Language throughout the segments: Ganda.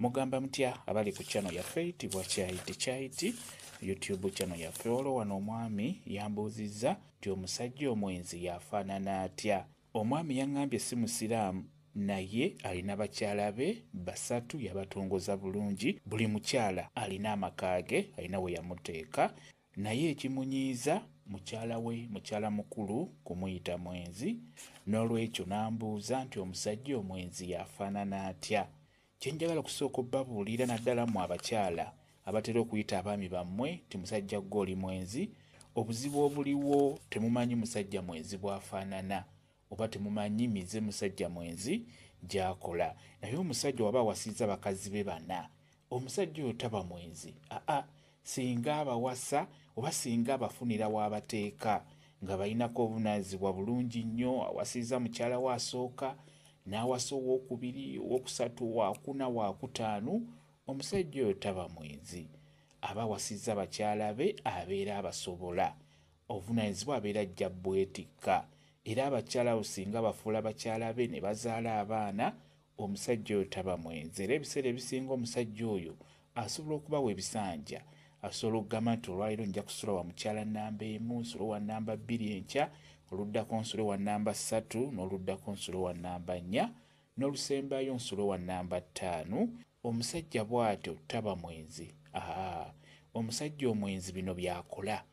Mugamba mutya abali ku channel yaffe eyitibwa Kyayiti Kyayiti YouTube channel yaffe. Olwo wano omwami yambuuzizza nti omusajja omwenzi yafaanana atya. Omwami yaŋŋambye si musiraamu naye alina bakyala be basatu, yabatongoza bulungi. Buli mukyala alina amaka ge, alina we yamuteeka. Naye ekimunyiiza mukyala we, mukyala mukulu, kumuyita mwenzi. N'olwekyo n'ambuuza nti omusajja omwenzi yafaanana atya. Kye njagala okusooka obbabuulira naddala mmwe abakyala abatera okuyita abaami bammwe nti musajja ggwe oli mwenzi, obuzibu obuliwo temumanyi musajja mwenzi bw'afaanana oba temumanyi mize musajja mwenzi gy'akola. Naye omusajja waba awasizza bakazi be bana, omusajja oyo taba mwenzi. Aa, singa abawasa oba singa abafunira w'abateeka nga balinako obuvunaanyizibwa bulungi nnyo, awasizza mukyala we asooka, n'awasa owookubiri, owookusatu, owaakuna, waakutaano, omusajja oyo taba mwenzi. Aba awasizza bakyala be, abeera abasobola. Obuvunaanyizibwa abeera ajja bwetikka. Era abakyala abo singa bafuula bakyala be ne bazaala abaana, omusajja oyo taba mwenzi. Era ebiseera ebisinga omusajja oyo asobola okubawa ebisanja. Asobola okugamba nti olwaleero nja kusula wa mukyala nnamba 1, nsule wa nnamba 2 enkya, oluddako nsule wa nnamba 3, n'oluddako nsule wa nnamba 4, n'olusembayo nsule wa nnamba 5. Omusajja bw'atyo taba mwenzi. Aa, omusajja omwenzi bino by'akola.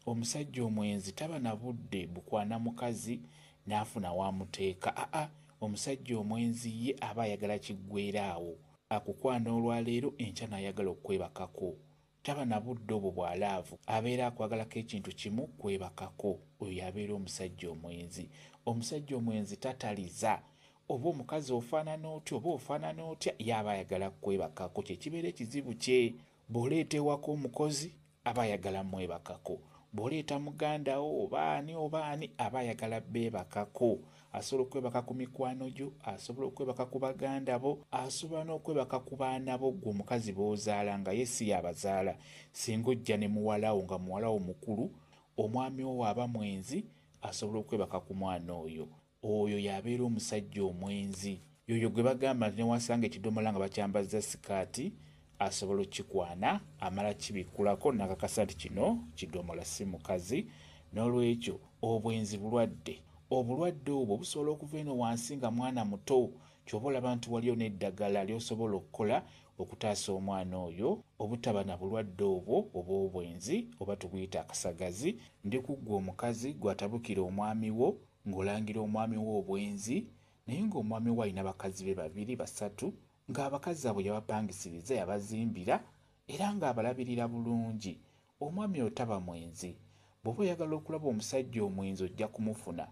Omusajja omwenzi taba na budde bukwana mukazi n'afuna w'amuteeka. Aa, omusajja omwenzi ye aba ayagala kiggweera awo. Akukwana olwaleero enkya n'ayagala okwebakako. Taba na budde obwo bwa laavu, abeera akwagalako ekintu kimu, kwebakako. Oyo y'abeera omusajja omwenzi. Omusajja omwenzi tataliza. Oba omukazi ofaanana otya oba ofaanana otya, ye aba ayagala kwebakako. Kye kibeera ekizibu kye. Bw'oleeta ewaka omukozi, aba ayagala mwebakako. Bw'oleeta muganda wo oba ani oba ani, aba ayagala beebakako. Asobola okwebaka ku mikwano gyo, asobola okwebaka ku baganda bo, asobola n'okwebaka ku baana bo ggwe omukazi b'ozaala nga ye si y'abazaala. Singa ojja ne muwala wo nga muwala wo mukulu, omwami wo aba mwenzi, asobola okwebaka ku mwana oyo. Oyo y'abeera omusajja omwenzi. Y'oyo gwe bagamba nti ne wasanga ekidomola nga bakyambazza sikaati, asobola okukikwana, amala kibikkulako n'akakasa nti kino kidomola si mukazi. N'olwekyo obwenzi bulwadde. Obulwadde obwo busobola okuva eno wansi nga mwana muto. Ky'oba olaba nti waliyo n'eddagala ly'osobola okukola okutaasa omwana oyo obutaba na bulwadde obwo obw'obwenzi oba tubuyita akasagazi. Ndi ku ggwe omukazi gw'atabukira omwami wo ng'olangira omwami wo obwenzi, naye ng'omwami wo alina bakazi be 2, 3, ng'abakazi abo yabapangisiriza, yabazimbira, era ng'abalabirira bulungi. Omwami oyo taba mwenzi. Bw'oba oyagala okulaba omusajja omwenzi ojja kumufuna,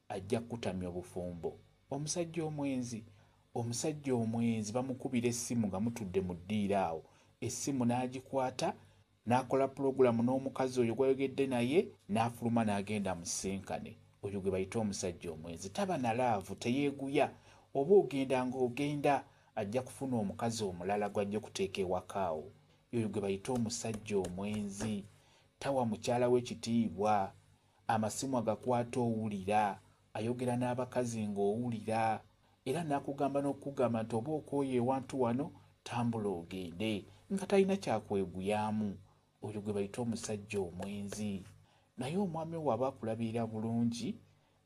ajja kukutamya obufumbo. Omusajja omwenzi bamukubira essimu nga mutudde mu ddiiro awo, essimu n'agikwata n'akola pulogulaamu n'omukazi oyo gw'ayogedde naye, n'afuluma n'agenda mu ssenkane. Oyo gwe bayita omusajja omwenzi. Taba na laavu, teyeeguya. Oba ogenda ng'ogenda, ajja kufuna omukazi omulala gw'ajja okuteeka ewaka awo. Oyo gwe bayita omusajja omwenzi. Tawa mukyala we kitiibwa, amasimu agakwata owulira, ayogera n'abakazi ng'owulira, era n'akugamba n'okugamba nti oba okooye ewantu wano, tambula ogende, nga talina kyakweguyaamu. Oyo gwe bayita omusajja omwenzi. Naye omwami wo aba akulabirira bulungi,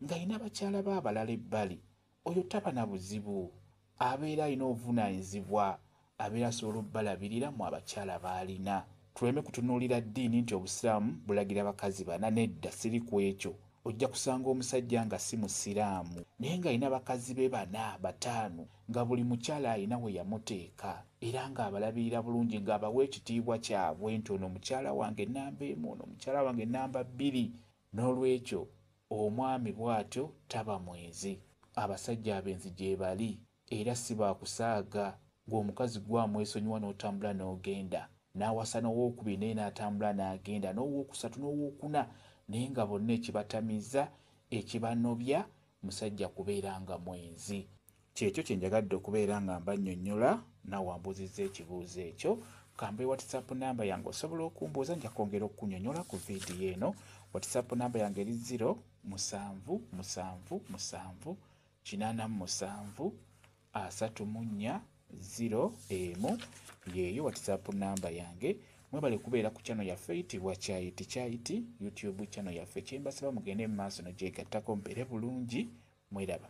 ng'alina bakyala be abalala ebbali, oyo taba na buzibu. Abeera alina obuvunaanyizibwa, abeera asobola obbalabirira mu abakyala b'alina. Tuleme kutunuulira ddiini nti obusiraamu bulagira bakazi bana, nedda, siri ku ekyo. Ojja kusanga omusajja nga si musiraamu naye ng'alina bakazi be 4, 5, nga buli mukyala alina we yamuteeka, era ng'abalabirira bulungi, ng'abawa ekitiibwa kyabwe nti ono mukyala wange nnamba 1, ono mukyala wange nnamba 2. N'olwekyo omwami bw'atyo taba mwenzi. Abasajja abenzi gye bali era si baakusaaga. Ggwe omukazi gw'amwesonyiwa n'otambula n'ogenda, n'awasa n'owookubiri naye n'atambula n'agenda, n'owookusatu n'owookuna, naye nga bonna ekibatamiza, ekibanobya, musajja kubeera nga mwenzi. Kyekyo kye njagadde okubeera nga mbannyonnyola, naawe wambuuzizza ekibuuzo ekyo. Kambe WhatsApp namba yange osobola okumbuuza, nja kwongera okukunnyonnyola ku vidiyo eno. WhatsApp namba yange eri 0 7 7 7 87 34 0 1 yeeyo WhatsApp namba yange. Mwebale kubeera ku channel yaffe eyitibwa Kyayiti Kyayiti, YouTube channel yaffe. Kyembasaba mugende mu maaso nogyegattako, mbeere bulungi, mweraba.